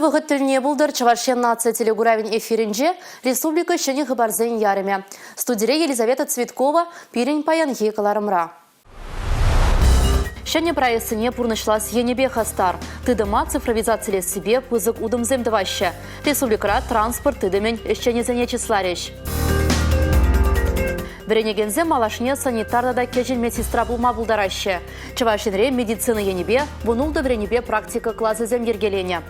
Ырӑ вӑхӑт тӗлне пултӑр Чӑваш Ен наци телекуравӗн эфирӗнче республика ҫӗнӗ хыпарсен ярӑмӗ. Студире Елизавета Цветкова пирӗн паянхи кӑларӑмра. Ҫӗнӗ проектсене пурнӑҫлас енӗпе хастар. Тытӑма цифровизацилессипе пысӑк утӑмсем тӑваҫҫӗ. Республикӑра транспорт тытӑмӗн ӗҫченӗсене чысларӗҫ. Вӗренекенсем малашне санитар тата кӗҫӗн медсестра пулма пултараҫҫӗ. Чӑваш Енре медицина енӗпе вунултӑ вӗренӳпе практика класӗсем йӗркеленӗ.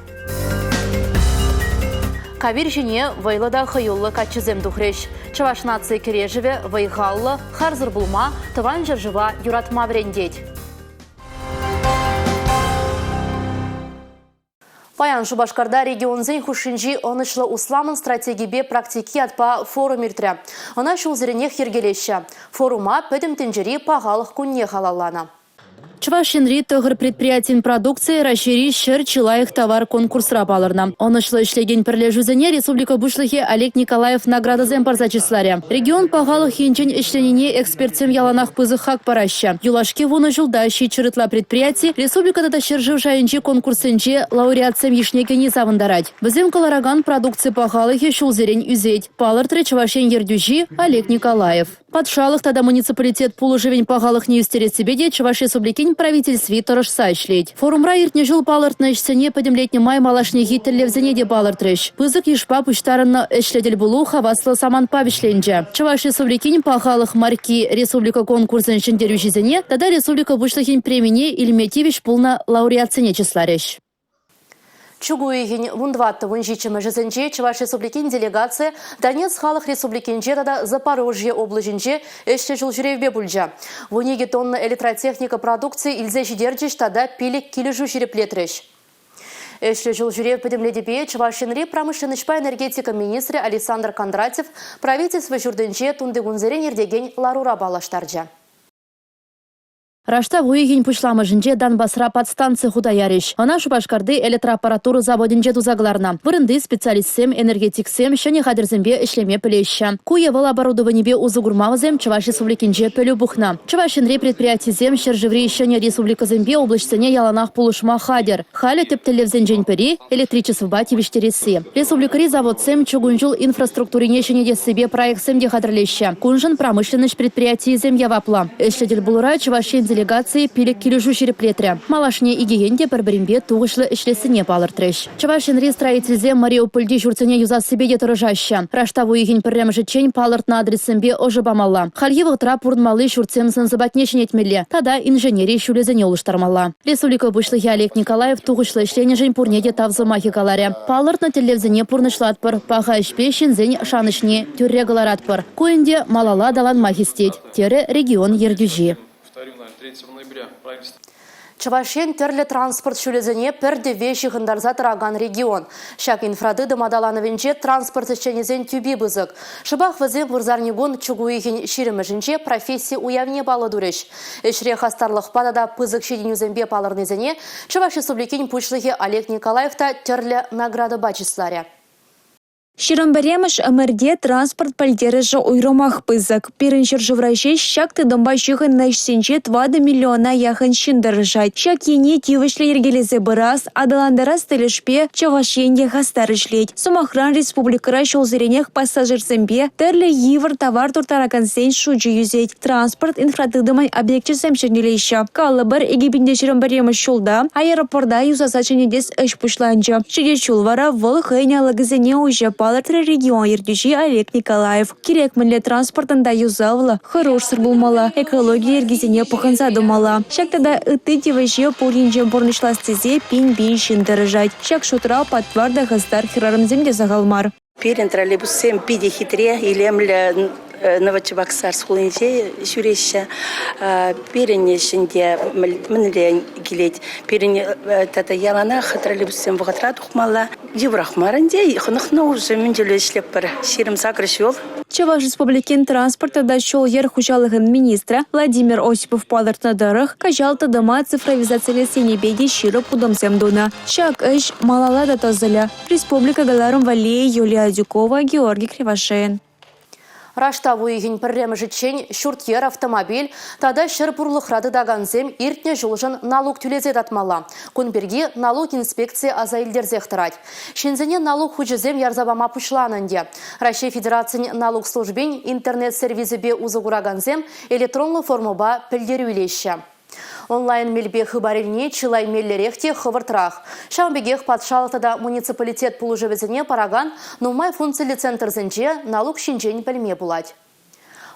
Кавир ҫине вӑйлӑ та хӑюллӑ каччӑсем тухрӗҫ. Чӑваш наци кӗрешӗвӗ вӑй-халлӑ, харсӑр пулма, тӑван ҫӗршыва юратма вӗрентет. Паян Шупашкарта регионсен хушшинчи ӑнӑҫлӑ усламӑн стратегипе практики ятпа форум иртрӗ. Ӑна ҫулсеренех йӗркелеҫҫӗ. Форума Пӗтӗм тӗнчери пахалӑх кунне халалланӑ. Чӑваш Енри тӑхӑр предприятин продукцийӗ Раҫҫейри 100 чи лайӑх тавар конкурсра палӑрнӑ. Ӑнӑҫлӑ ӗҫлекен пӗрлешӳсене республика Пуҫлӑхӗ Олег Николаев наградӑсем парса чысларӗ. Регион пахалӑх енчен ӗҫленине экспертсем яланах пысӑк хак параҫҫӗ. Юлашки вунӑ ҫулта 700 ытла предприяти республика тата ҫӗршыв шайӗнчи конкурссенче лауреатсем йышне кӗни савӑнтарать. Вӗсем кӑларакан продукци пахалӑхӗ ҫулсерен ӳсет, палӑртрӗ Чӑваш Ен ертӳҫи Олег Николаев. Патшалӑх тата муниципалитет пулӑшӑвӗн пахалӑхне ӳстерессипе те Чӑваш Республикин Правительстви тӑрӑшса ӗҫлет. Форумра иртнӗ ҫул палӑртнӑ ӗҫсене пӗтӗмлетнӗ май малашнехи тӗллевсене те палӑртрӗҫ. Пысӑк йышпа пуҫтарӑннӑ ӗҫлӗ тӗлпулу хаваслӑ самантпа вӗҫленчӗ. Чӑваш Республикин пахалӑх марки республика конкурсӗн ҫӗнтерӳҫисене тата республика Пуҫлӑхӗн премине илме тивӗҫ пулнӑ лауреатсене чысларӗҫ. Чӳк уйӑхӗн 14-17-мӗшӗсенче Чӑваш Республикин делегацийӗ Донецк Халӑх Республикинче тата Запорожье облаҫӗнче ӗҫлӗ ҫулҫӳревпе пулчӗ. 12 тонна электротехника продукцийӗ илсе ҫитерчӗҫ тата пилӗк килӗшӳ ҫирӗплетрӗҫ. Ӗҫлӗ ҫулҫӳрев пӗтӗмлетӗве Чӑваш Енри промышленноҫпа энергетика министрӗ Александр Кондратьев правительство ҫуртӗнче тунтикунсерен иртекен ларура паллаштарчӗ. Раштав уйӑхӗн пуҫламӑшӗнче Донбасра подстанци хута ярӗҫ. Ӑна Шупашкарти электроаппаратура заводӗнче туса кӑларнӑ. Вырӑнти специалистсем, энергетиксем ҫӗнӗ хатӗрсемпе ӗҫлеме пӗлеҫҫӗ. Ку е вӑл оборудованипе усӑ курма вӗсем Чӑваш Республикинче пӗлӳ пухнӑ. Чӑваш Енри предприятисем ҫӗршыври ҫӗнӗ республикӑсемпе облаҫсене яланах пулӑшма хатӗр. Халӗ тӗп тӗллевсенчен пӗри – электричествӑпа тивӗҫтересси. Республикӑри заводсем чукун ҫул инфраструктурине ҫӗнетессипе проектсем те хатӗрлеҫҫӗ. Куншӑн промышленноҫ предприятийӗсем яваплӑ. Ӗҫлӗ тӗлпулура Чӑваш Ен делегацийӗ пилӗк килӗшӳ ҫирӗплетрӗ. Малашне икӗ ен те пӗр-пӗринпе тухӑҫлӑ ӗҫлессине палӑртрӗҫ. Чӑваш Енри строительсем Мариупольти ҫуртсене юсассипе те тӑрӑшаҫҫӗ. Раштав уйӑхӗн пӗрремӗшӗччен палӑртнӑ адрессемпе ӑшӑ памалла. Хальхи вӑхӑтра пурӑнмалли ҫуртсем сӑн-сӑпатне ҫӗнетмелле тата инженери ҫулӗсене улӑштармалла. Республика Пуҫлӑхӗ Олег Николаев тухӑҫлӑ ӗҫленӗшӗн пурне те тав сӑмахӗ каларӗ. Палӑртнӑ тӗллевсене пурнӑҫлатпӑр, паха ӗҫпе ҫынсен шанӑҫне тӳрре кӑларатпӑр. Ку ӗнтӗ малалла аталанма хистет, терӗ регион ертӳҫи. Чӑваш Ен тӗрлӗ транспорт ҫулӗсене пӗр тӗвве ҫыхӑнтарса тӑракан регион. Ҫак инфратытӑм аталанӑвӗнче транспорт ӗҫченӗсен тӳпи пысӑк. Шӑпах вӗсем вырсарникун чӳк уйӑхӗн ҫирӗмӗшӗнче професси уявне паллӑ турӗҫ. Ӗҫре хастарлӑхпа тата пысӑк ҫитӗнӳсемпе палӑрнисене Чӑваш Республикин Пуҫлӑхӗ Олег Николаев та тӗрлӗ наградӑпа чысларӗ. 21-мӗш ӗмӗрте транспорт пӗлтерӗшӗ уйрӑмах пысӑк. Пирӗн ҫӗршывра ҫеҫ ҫак тытӑмпа ҫыхӑннӑ ӗҫсенче 4 миллиона яхӑн ҫын тӑрӑшать. Ҫак ене тивӗҫлӗ йӗркелесе пырас, аталантарас тӗлӗшпе Чӑваш Ен те хастар ӗҫлет. Сӑмахран, республикӑра ҫулсеренех пассажирсемпе тӗрлӗ йывӑр тавар турттаракансен шучӗ ӳсет. Транспорт инфратытӑмӗн объекчӗсем ҫӗнелеҫҫӗ. Калӑпӑр, 2021 ҫулта аэропорта юсаса ҫӗнетес ӗҫ пуҫланчӗ. Ҫитес ҫул вара вӑл хӑйӗн алӑкӗсене уҫӗ, палӑртрӗ регион ертӳҫи Олег Николаев. Кирек мӗнле транспортӑн та юсавлӑ, хӑрушсӑр пулмалла, экологи йӗркисене пӑхӑнса тӑмалла. Ҫак тата ытти тивӗҫе пур енчен пурнӑҫлас тесе пин-пин ҫын тӑрӑшать. Ҫак шутра патвар та хастар хӗрарӑмсем те сахал мар. Пирӗн троллейбуссем питӗ хитре, илемлӗ Новочебоксарск хулинче ҫӳреҫҫӗ. Пирӗн ӗнтӗ мӗнле килет, пирӗн тата яланах троллейбуссем вӑхӑтра тухмалла. Йывӑрах мар ӗнтӗ, хӑнӑхнӑ уже мӗн чухлӗ ӗҫлетпӗр, 28 ҫул. Чӑваш Республикин транспорт тата ҫул-йӗр хуҫалӑхӗн министрӗ Владимир Осипов палӑртнӑ тӑрӑх, кӑҫал тытӑма цифровизацилес енӗпе те ҫирӗп утӑмсем тунӑ. Ҫак ӗҫ малалла та тӑсӑлӗ. Республика кӑларӑм валли Юлия Адюкова, Георгий Кривошеин. Раштав уйӑхӗн пӗрремӗшӗччен ҫурт-йӗр, автомобиль тата ҫӗр пурлӑхра тытакансем иртнӗ ҫулшӑн налук тӳлесе татмалла. Кун пирки налук инспекцийӗ аса илтерсех тӑрать. Ҫынсене налук хучӗсем ярса пама пуҫланӑ ӗнтӗ. Раҫҫей Федерацийӗн налук службин интернет-сервисӗпе усӑ куракансем электронлӑ формӑпа пӗлтерӳ илеҫҫӗ. Онлайн мелпе хыпар илни чылай меллӗрех те хӑвӑртрах. Ҫавӑн пекех патшалӑх тата муниципалитет пулӑшӑвӗсене паракан нумай функциллӗ центрсенче налук ҫинчен пӗлме пулать.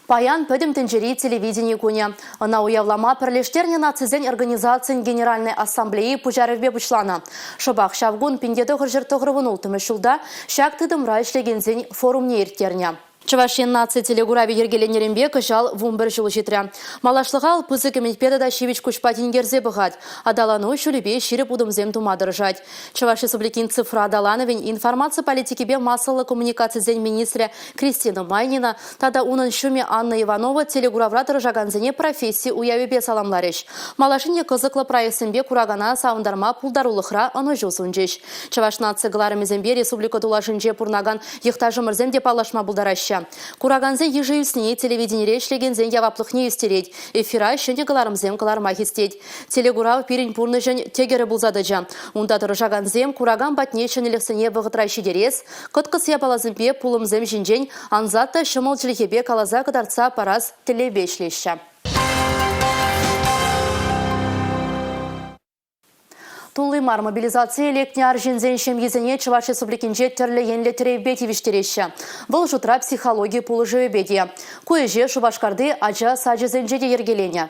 Паян Пӗтӗм тӗнчери телевидени кунӗ. Ӑна уявлама Пӗрлештернӗ Нацисен Организацийӗн Генеральнӑй Ассамблейи пуҫарӑвӗпе пуҫланӑ. Шӑпах ҫав кун 1996 ҫулта ҫак тытӑмра ӗҫлекенсен форумне ирттернӗ. Чӑваш Ен наци телекуравӗ йӗркеленнӗренпе кӑҫал 11 ҫул ҫитрӗ. Малашлӑха вӑл пысӑк ӗмӗтпе тата ҫивӗч куҫпа тинкерсе пӑхать, аталану ҫулӗпе ҫирӗп утӑмсем тума тӑрӑшать. Чӑваш Республикин цифра аталанӑвӗн информаци политикипе массӑллӑ коммуникацисен министрӗ Кристина Майнина тата унӑн ҫумӗ Анна Иванова телекуравра тӑрӑшакансене професси уявӗпе саламларӗҫ. Малашне кӑсӑклӑ проектсемпе куракана савӑнтарма пултарулӑхра ӑнӑҫу сунчӗҫ. Чӑваш наци кӑларӑмӗсемпе республика тулашӗнче пурӑнакан йӑхташӑмӑрсем те паллашма пултараҫҫӗ. Куракансен йышӗ ӳсни телевиденире ӗҫлекенсен яваплӑхне ӳстерет, эфира ҫӗнӗ кӑларӑмсем кӑларма хистет. Телекурав пирӗн пурнӑҫӑн тӗкӗрӗ пулса тӑчӗ. Унта тӑрӑшакансем куракан патне ҫӗнӗлӗхсене вӑхӑтра ҫитерес, кӑткӑс япаласемпе пулӑмсем ҫинчен ансат та ҫӑмӑл чӗлхепе каласа кӑтартса парас тӗллевпе ӗҫлеҫҫӗ. Тулли мар мобилизацие лекнӗ арҫынсен ҫемйисене Чӑваш Республикинче тӗрлӗ енлӗ тӗревпе тивӗҫтереҫҫӗ. Вӑл шутра психологи пулӑшӑвӗпе те. Ку ӗҫе Шупашкарти ача сачӗсенче те йӗркеленӗ.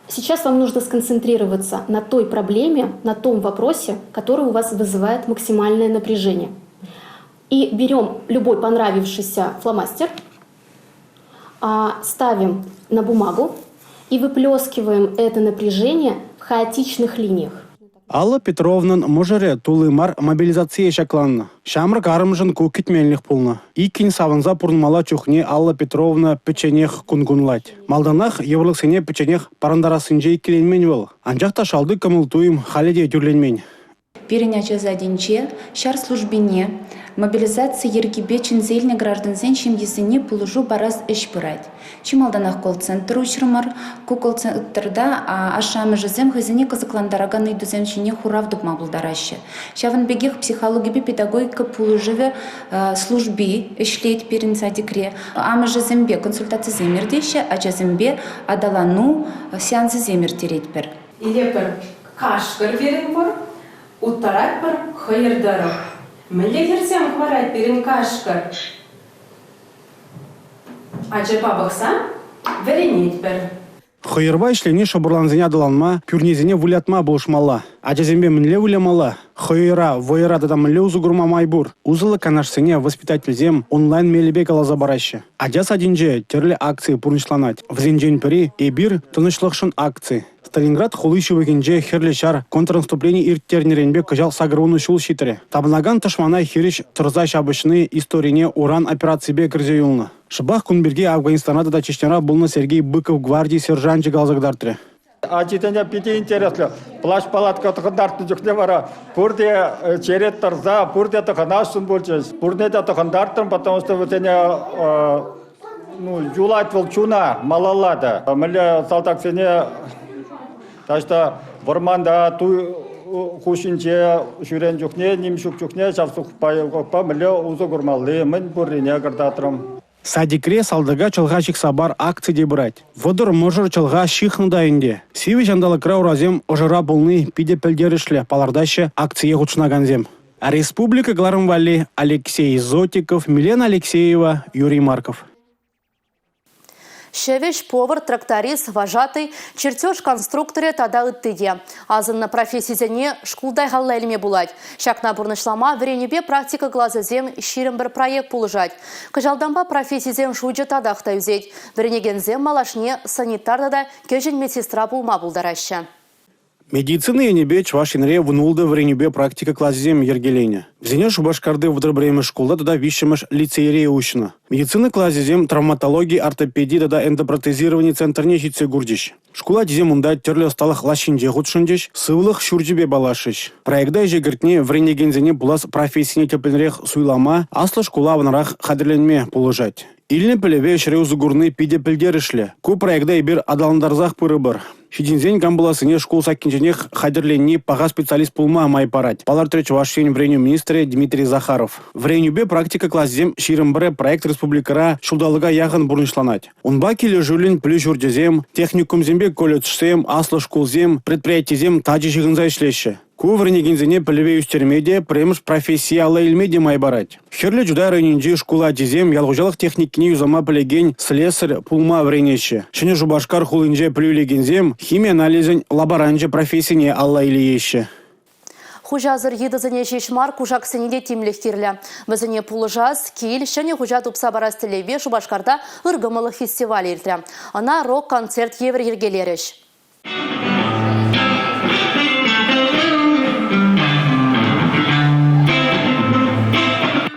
Сейчас вам нужно сконцентрироваться на той проблеме, на том вопросе, который у вас вызывает максимальное напряжение. И берем любой понравившийся фломастер, ставим на бумагу и выплескиваем это напряжение в хаотичных линиях. Алла Петровнӑн мӑшӑрӗ тулли мар мобилизацие ҫакланнӑ. Ҫамрӑк арӑмшӑн ку кӗтменлӗх пулнӑ. Иккӗн савӑнса пурӑнмалла чухне Алла Петровна пӗчченех кун кунлать. Малтанах йывӑрлӑхсене пӗчченех парӑнтарассинче иккӗленмен вӑл. Анчах та шалти кӑмӑл-туйӑм халӗ те тӳрленмен. Пирӗн ача садӗнче ҫар службине мобилизаци йӗркипе чӗнсе илнӗ граждансен ҫемйисене пулӑшу парас ӗҫ пырать. Чи малтанах колл-центр уҫрӑмӑр. Ку колл-центрта ашшӗ-амӑшӗсем хӑйсене кӑсӑклантаракан ыйтусем ҫине хурав тупма пултараҫҫӗ. Ҫавӑн пекех психологипе педагогика пулӑшӑвӗ служби ӗҫлет пирӗн садикре. Амӑшӗсемпе консультацисем иртеҫҫӗ, ачасемпе аталану сеансӗсем ирттеретпӗр. Илепӗр кашкӑр пирӗн пур, уттаратпӑр хӑйӑр тӑрӑх. Мӗнле хӗрсем хӑварать пирӗн кашкӑр? Ачапа пӑхса вӗренетпӗр. Хӑйӑрпа ӗҫлени шӑпӑрлансене аталанма, пӳрнесене вылятма пулӑшмалла. Ачасемпе мӗнле вылямалла? Хӑйӑра, вӑйӑра тата мӗнле усӑ курма май пур? Усӑллӑ канашсене воспитательсем онлайн мелӗпе каласа параҫҫӗ. Ача садӗнче тӗрлӗ акци пурнӑҫланать. Вӗсенчен пӗри «Эпир тӑнӑҫлӑхшӑн» акци. Сталинград хули ҫывӑхӗнче Хӗрлӗ Ҫар контрнаступлени ирттернӗренпе кӑҫал 80 ҫул ҫитрӗ. Тапӑнакан тӑшмана хирӗҫ тӑрса ҫапӑҫни историне Уран операципе кӗрсе юлнӑ. Шӑпах кун пирки Афганистанра тата Чечняра пулнӑ Сергей Быков гварди сержанчӗ каласа кӑтартрӗ. Ачисене питӗ интереслӗ. Плащ-палатка тӑхӑнтартнӑ чухне вара пурте черет тӑрса, пурте тӑхӑнасшӑн пулчӗҫ. Пурне те тӑхӑнтартрӑм, потому что вӗсене ну, юлать вӑл чуна малалла та. Мӗнле салтаксене таҫта вӑрманта туй хушшинче ҫӳрен чухне, ним ҫук чухне ҫав сухпайпа мӗнле усӑ курмалли, мӗн пуррине кӑтартрӑм. Садикре «Салтака чӑлха ҫыхса пар» акци те пырать. 30 мӑшӑр чӑлха ҫыхнӑ та ӗнтӗ. Сивӗ ҫанталӑкра урасем ӑшӑра пулни питӗ пӗлтерӗшлӗ, палӑртаҫҫӗ акцие хутшӑнакансем. Республика кӑларӑм валли Алексей Зотиков, Милена Алексеева, Юрий Марков. Ҫӗвӗҫ, повар, тракторист, вожатый, чертеж конструкторӗ тата ытти те. Асӑннӑ профессисене шкулта алла илме пулать. Ҫакна пурнӑҫлама вӗренӳпе практика класӗсем 21 проект пулӑшать. Кӑҫалтанпа профессисен шучӗ татах та ӳсет. Вӗренекенсем малашне санитар тата кӗҫӗн медсестра пулма пултараҫҫӗ. Медицина енӗпе Чӑваш Енре 16 вӗренӳпе практика класӗсем йӗркеленӗ. Вӗсене Шупашкарти 31-мӗш шкулта тата 3-мӗш лицейре уҫнӑ. Медицина класӗсем травматологи, ортопеди тата эндопротезировани центрне ҫитсе курчӗҫ. Шкул ачисем унта тӗрлӗ ӑсталӑх лаҫҫинче хутшӑнчӗҫ, сывлӑх ҫурчӗпе паллашрӗҫ. Проекта ӗҫе кӗртни вӗренекенсене пулас профессине тӗплӗнрех суйлама, аслӑ шкула аванрах хатӗрленме пулӑшать. Илнӗ пӗлӗве ӗҫре усӑ курни питӗ пӗлтерӗшлӗ. Ку проекта эпир аталантарсах пырӑпӑр. Ҫитӗнсен кам пулассине шкул саккинченех хатӗрленни паха специалист пулма май парать, палӑртрӗ Чӑваш Ен вӗренӳ министрӗ Дмитрий Захаров. Вӗренӳпе практика класӗсем 21 проект республикӑра ҫулталӑка яхӑн пурнӑҫланать. Унпа килӗшӳллӗн пӗлӳ ҫурчӗсем, техникумсемпе колледжсем, аслӑ шкулсем, предприятисем тачӑ ҫыхӑнса ӗҫлеҫҫӗ. Ку вӗренекенсене пӗлӗве ӳстерме те, пӗрремӗш профессие алла илме те май парать. Хӗрлӗ Чутай районӗнчи шкул ачисем ял хуҫалӑх техникине юсама пӗлекен слесарь пулма вӗренеҫҫӗ. Ҫӗнӗ Шупашкар хулинче пӗлӳ илекенсем хими анализӗн лаборанчӗ профессине алла илееҫҫӗ. Хуҫасӑр йытӑсене ҫеҫ мар, кушаксене те тимлӗх кирлӗ. Вӗсене пулӑшас, кил, ҫӗнӗ хуҫа тупса парас тӗллевпе Шупашкарта ыркӑмӑллӑх фестивалӗ иртрӗ. Ӑна рок-концерт евӗр йӗркелерӗҫ.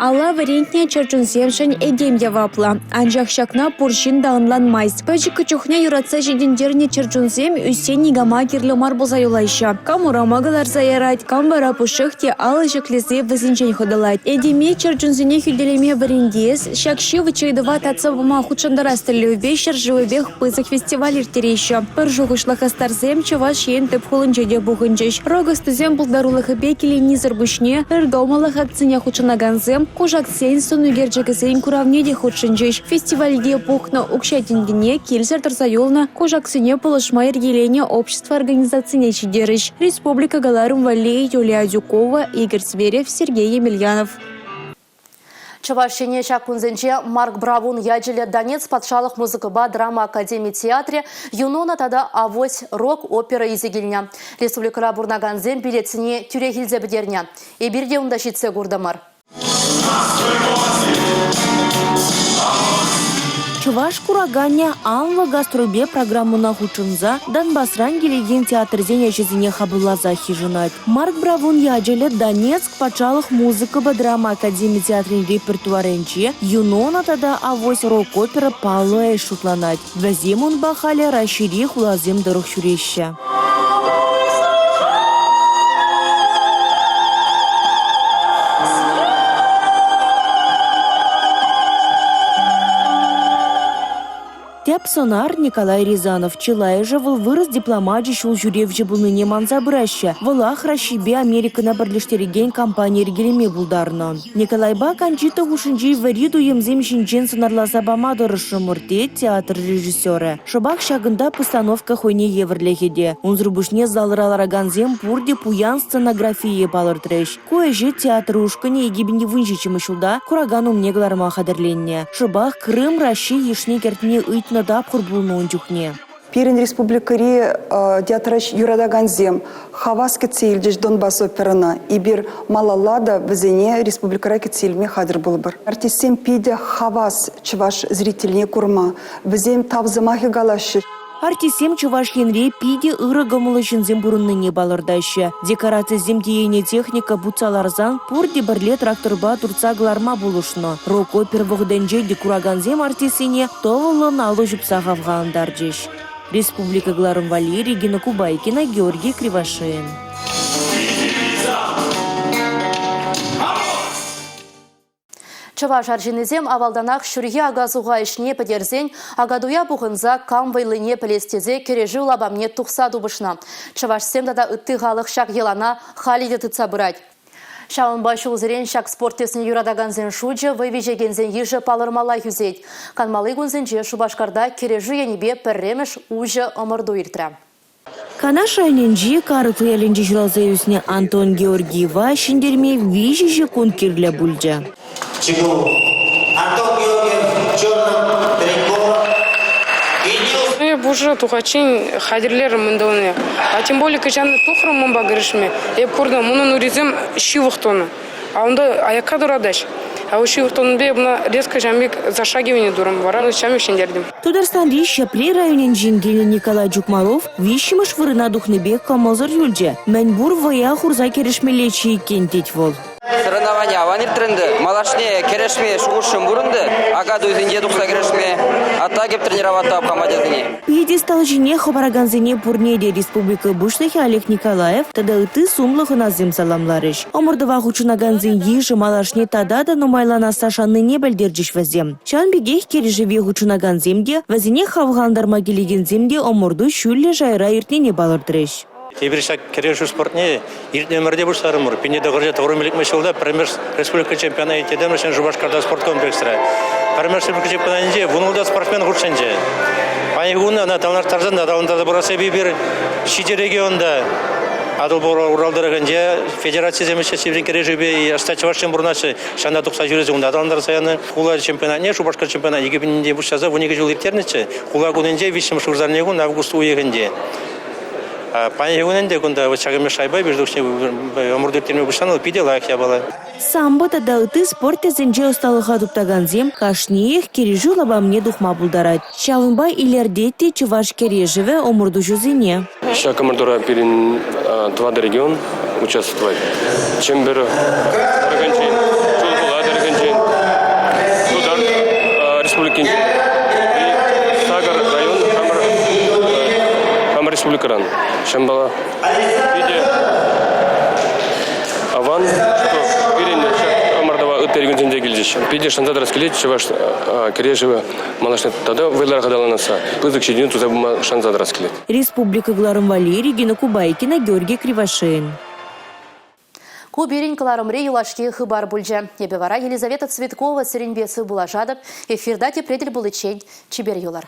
Алла вӗрентнӗ чӗрчунсемшӗн этем яваплӑ. Анчах ҫакна пур ҫын та ӑнланмасть. Пӗчӗк чухне юратса ҫитӗнтернӗ чӗрчунсем ӳссен никама кирлӗ мар пулса юлаҫҫӗ. Кам урама кӑларса ярать, кам вара пушшех те алӑ ҫӗклесе вӗсенчен хӑтӑлать. Этеме чӗрчунсене хӳтӗлеме вӗрентес, ҫак ҫивӗч ыйтӑва татса пама хутшӑнтарас тӗллевпе ҫӗршывӗпех пысӑк фестиваль ирттереҫҫӗ. Пӗр шухӑшлӑ хастарсем Чӑваш Ен тӗп хулинче те пухӑнчӗҫ. Рок ӑстисем пултарулӑхӗпе киленнисӗр пуҫне ыркӑмӑллӑх акцине хутшӑнакансем кушаксен сӑн ӳкерчӗкӗсен куравне те хутшӑнчӗҫ. Фестивальте пухнӑ укҫа-тенкӗне килсӗр тӑрса юлнӑ кушаксене пулӑшма йӗркеленӗ общество организацине ҫитерӗҫ. Республика кӑларӑм валли Юлия Адюкова, Игорь Зверев, Сергей Емельянов. Чӑваш Ене ҫак кунсенче Марк Бравун ячӗллӗ Донецк патшалӑх музыкӑпа драма академи театрӗ «Юнона» тата «Авось» рок-опера илсе килнӗ. Республикӑра пурӑнакансем билетсене тӳрех илсе пӗтернӗ. Эпир те унта ҫитсе куртӑмӑр. Чӑваш кураканӗ анлӑ гастрольпе программӑна хутшӑнса Донбасран килекен театрсен ӗҫӗсене хапӑлласах йышӑнать. Марк Бравун ячӗллӗ Донецк патшалӑх музыкӑпа драма академи театрӗн репертуарӗнче «Юнона» тата «Авось» рок-опера паллӑ ӗҫ шутланать. Вӗсем унпа халӗ Раҫҫейри хуласем тӑрӑх ҫӳреҫҫӗ. Тӗп сӑнар Николай Рязанов. Чылайӑшӗ вӑл вырӑс дипломачӗ ҫул ҫӳревҫӗ пулнине манса пыраҫҫӗ. Вӑлах Раҫҫейпе Америкӑна пӗрлештерекен кампани йӗркелеме пултарнӑ. Николайпа Кончита хушшинчи вӗри туйӑмсем ҫинчен сӑнарласа пама тӑрӑшрӑмӑр, тет театр режиссерӗ. Шӑпах ҫакӑнта постановка хӑйне евӗрлӗхӗ те. Унсӑр пуҫне залра ларакансем пурте пуян сценографие палӑртрӗҫ. Ку ӗҫе театр ушкӑнӗ 2017 ҫулта куракан умне кӑларма хатӗрленнӗ. Шӑпах Крым Раҫҫей йышне кӗртме ыйтнӑ тапхӑр пулнӑ ун чухне. Пирӗн республикӑри театра юратакансем хавас кӗтсе илчӗҫ Донбасс оперӑна. Эпир малалла та вӗсене республикӑра кӗтсе илме хатӗр пулӑпӑр. Артистсем питӗ хавас чӑваш зрительне курма. Вӗсем тав сӑмахӗ калаҫҫӗ. Артистсем Чӑваш Енре питӗ ырӑ кӑмӑллӑ ҫынсем пурӑннине палӑртаҫҫӗ. Декорацисем тиенӗ техника путса ларсан пурте пӗрле тракторпа туртса кӑларма пулӑшнӑ. Рок-опера вӑхӑтӗнче те куракансем артистсене тӑвӑллӑн алӑ ҫупса хавхалантарчӗҫ. Республика кӑларӑм валли Регина Кубайкина, Георгий Кривошеин. Чӑваш арҫыннисем авалтанах ҫурхи ака-суха ӗҫне пӗтерсен Акатуя пухӑнса кам вӑйлине пӗлес тесе кӗрешӳ лапамне тухса тупӑшнӑ. Чӑвашсем тата ытти халӑх ҫак йӑлана халӗ те тытса пырать. Ҫавӑнпа ҫулсерен ҫак спорт тӗсне юратакансен шучӗ, вӑй виҫекенсен йышӗ палӑрмаллах ӳсет. Канмалли кунсенче Шупашкарта кӗрешӳ енӗпе пӗрремӗш уҫӑ ӑмӑрту иртрӗ. Канаш районӗнчи Карӑклӑ ялӗнче ҫуралса ӳснӗ Антон Георгиева ҫӗнтерме 3 ҫеккунт кирлӗ пулчӗ. Антон Георгиев черным трико. Эп уже тухаччен хатӗрлерӗм ӑнтӑлнине. А тем более кӑҫал тухрӑм унпа кӗрешме. Эп куртӑм, унӑн урисем ҫывӑх тунӑ. А унта аякка туратаҫ. А ҫывӑх тунипе эп ӑна резко ҫавӑн пек зашагивание турӑм. Вара ҫавӑн пек ҫӗнтертӗм. Тутарстанри Ҫӗпрел районӗнчен килнӗ Николай Чукмаров виҫҫӗмӗш вырӑна тухнипе кӑмӑлсӑр юлчӗ. Мӗнпур вӑя хурса кӗрешмеллеччӗ иккен, тет вӑл. Соревновани аван иртрӗ ӗнтӗ. Малашне кӗрешме шухӑшшӑн пур ӗнтӗ. Акатуйсенче тухса кӗрешме. А так эп тренировать тӑвап ачасене. Пьедестал ҫине хӑпаракансене пурне те республика Пуҫлӑхӗ Олег Николаев тата ытти сумлӑ хӑнасем саламларӗҫ. Ӑмӑртӑва хутшӑнакансен йышӗ малашне тата та нумайланасса шаннине пӗлтерчӗҫ вӗсем. Ҫавӑн пекех кӗрешӗве хутшӑнакансем те, вӗсене хавхалантарма килекенсем те ӑмӑрту ҫӳллӗ шайра иртнине палӑртрӗҫ. Эпир ҫак кӗрешӳ спортне иртнӗ ӗмӗрте пуҫларӑмӑр. 1995 ҫулта пӗрремӗш республика чемпионачӗ ирттертӗмӗр Ҫӗнӗ Шупашкарта спорткомплексра. Пӗрремӗш республика чемпионатӗнче 16 спортсмен хутшӑнчӗ. Паянхи кун ӑна танлаштарсан аталантарса пырасси эпир ҫичӗ регионта Атӑл Урал тӑрӑхӗнче федерацисем ӗҫлессишӗн кӗрешӳпе ӑста чӑвашсем пурӑнаҫҫӗ. Ҫавна тухса ҫӳресе унта аталантарса янӑ. Хула чемпионатне, Шупашкар чемпионатне 2000 пуҫласа 12 ҫул ирттернӗччӗ. Хула кунӗнче виҫҫӗмӗш вырсарни кун август уйӑхӗнче. Паянхи кун ӗнтӗ кунта вот ҫакӑн пек шайпа эпир тухни ӑмӑрту ирттерме пуҫланӑ вӑл питӗ лайӑх япала. Самбо тата ытти спорт тӗсӗнче ӑсталӑха туптакансем кашниех кӗрешӳ лапамне тухма пултарать. Ҫавӑнпа илӗртет те чӑваш кӗрешӗвӗ ӑмӑртуҫӑсене. Ҫак ӑмӑртура пирӗн тӑватӑ регион участвовать. Чӗмпӗр тӑрӑхӗнчен, Чулхула тӑрӑхӗнчен, Тутар Республикинчен и сакӑр район хамӑр, хамӑр республикӑран. Ҫавӑнпа питӗ аван, что пирӗн ҫак ӑмӑртӑва ытти регионсенче килчӗҫ. Питӗ шанса тӑрас килет чӑваш кӗрешӗвӗ малашне тата вӑйлӑрах аталанасса, пысӑк ҫитӗнӳ туса пыма шанса тӑрас килет. Республика кӑларӑм валли Регина Кубайкина, Георгий Кривошеин. Ку пирӗн кӑларӑмри юлашки хыпар пулчӗ. Эпӗ вара Елизавета Цветкова сирӗнпе сывпуллашатӑп. Эфирта тепре тӗл пуличчен чипер юлӑр.